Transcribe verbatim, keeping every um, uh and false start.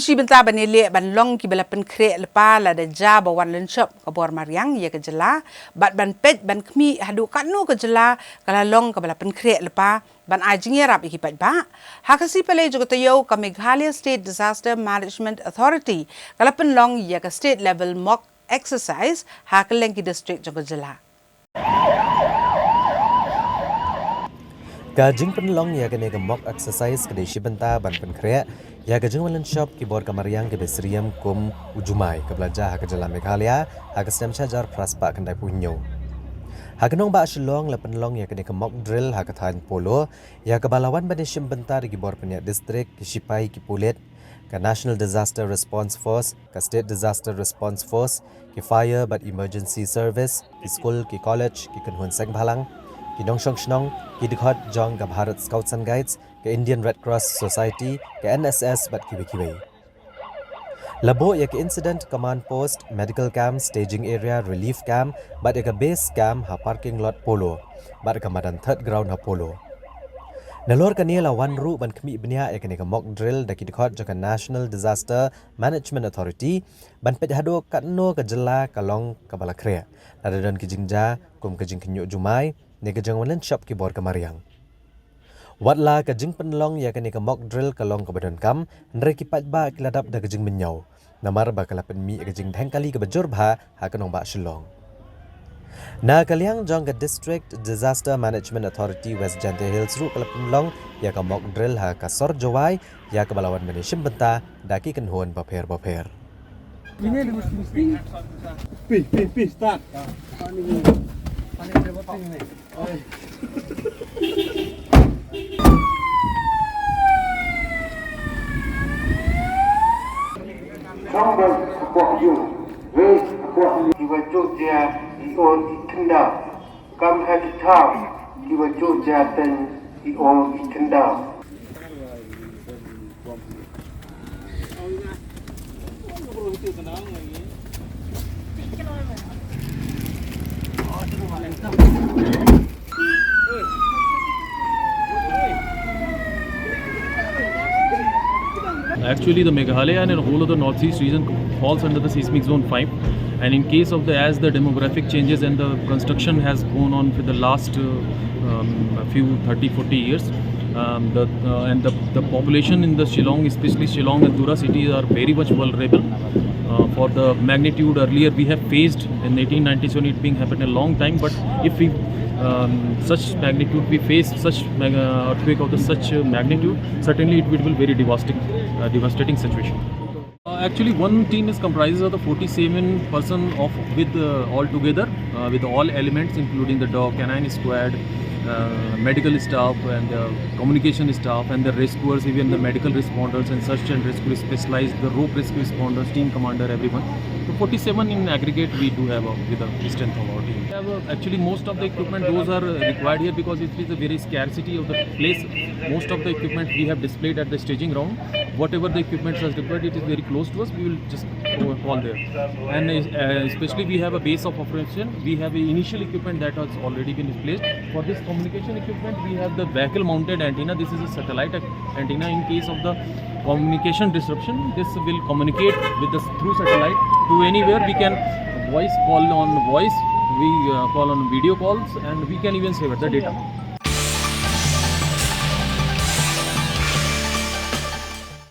Shi bynta ban ïaleh ban long kiba la pynkhreh lypa lada jia ba wan lynshop ka bor mariang ïa ka jylla, bad ban peit ban khmih haduh katno ka jylla ka la long kaba la pynkhreh lypa, ban ai jingïarap ïa ki paidbah. Ha ka sngi Palei jong ka taïew, ka Meghalaya State Disaster Management Authority ka la pynlong ïa ka state level mock exercise ha kylleng ki district jong ka jylla. Ka jingpynlong ïa kane ka mock exercise ka dei shi bynta ban pynkhreh ïa ka jingwan lynshop ki bor ka mariang kiba syriem kum u Jumai kaba la jia ha ka jylla Meghalaya ha ka snem shi hajar phra spah khyndai phew hynñiew. Ha ka nongbah Shillong la pynlong ïa kane ka mock drill ha ka thaiñ Polo, ïa kaba la wan ban ïashim bynta da ki bor pynïaid district, ki shipai, ki pulit, ka National Disaster Response Force, ka State Disaster Response Force, ki Fire bad Emergency Service, ki skul, ki college, ki kynhun seng bhalang, ki nongshong shnong, ki dkhot jong ka Bharat Scouts and Guides, ka Indian Red Cross Society, ka N S S bad kiwei kiwei. La buh ïa ka Incident Command Post, Medical Camp, Staging Area, Relief Camp bad ïa ka Base Camp ha parking lot Polo bad ka madan Third Ground ha Polo. Nalor kane la wan ruh ban khmih bniah ïa kane ka mock drill da ki dkhot jong ka National Disaster Management Authority, ban peit haduh katno ka jylla ka long kaba la khreh, lada don ki jingjia kum ka jingkhynñiuh Jumai ne ka jingwan lynshop ki bor ka mariang. Watla ka jingpynlong ïa kane ka mock drill ka long kaba donkam, hynrei ki paidbah ki la dap da ka jingmynñiaw, namar ba ka la pynmih ïa ka jingdheng kali kaba jur bha ha ka nongbah Shillong. Na ka liang jong ka District Disaster Management Authority West Jaintia Hills ruh ka la pynlong ïa ka mock drill ha ka sor Jowai, ïa kaba la wan ban ïashim bynta da ki kynhun bapher bapher. Pi, pi, pi, start. Song ba hapoh ïing, wei hapoh ïing, kiba jur jia i ong i khyndaw. Kam ha ki thaw kiba jur jia teng i ong i khyndaw. Actually, the Meghalaya and the whole of the Northeast region falls under the seismic zone five. And in case of the, as the demographic changes and the construction has gone on for the last, uh, um, few thirty, forty years, um, the, uh, and the, the population in the Shillong, especially Shillong and Tura cities, are very much vulnerable. Uh, for the magnitude, earlier we have faced in eighteen ninety-seven, it being happened a long time, but if we, um, such magnitude, we face such mega earthquake of the such, uh, magnitude, certainly it will be very devastating, uh, devastating situation. Uh, actually, one team is comprises of the forty-seven person of, with, uh, all together, uh, with all elements, including the dog, canine squad, uh, medical staff, and the communication staff, and the rescuers, even the medical responders and search and rescue specialized, the rope rescue responders, team commander, everyone. So forty-seven in aggregate we do have, uh, with the strength of our team. We have, uh, actually, most of the equipment, those are, uh, required here because it is a very scarcity of the place. Most of the equipment we have displayed at the staging ground. Whatever the equipment is required, it is very close to us. We will just, uh, call there. And, uh, especially we have a base of operation. We have a initial equipment that has already been placed. For this communication equipment, we have the vehicle mounted antenna. This is a satellite ac-, antenna. In case of the communication disruption, this will communicate with us through satellite to anywhere. We can voice call on voice, we, uh, call on video calls, and we can even save the data.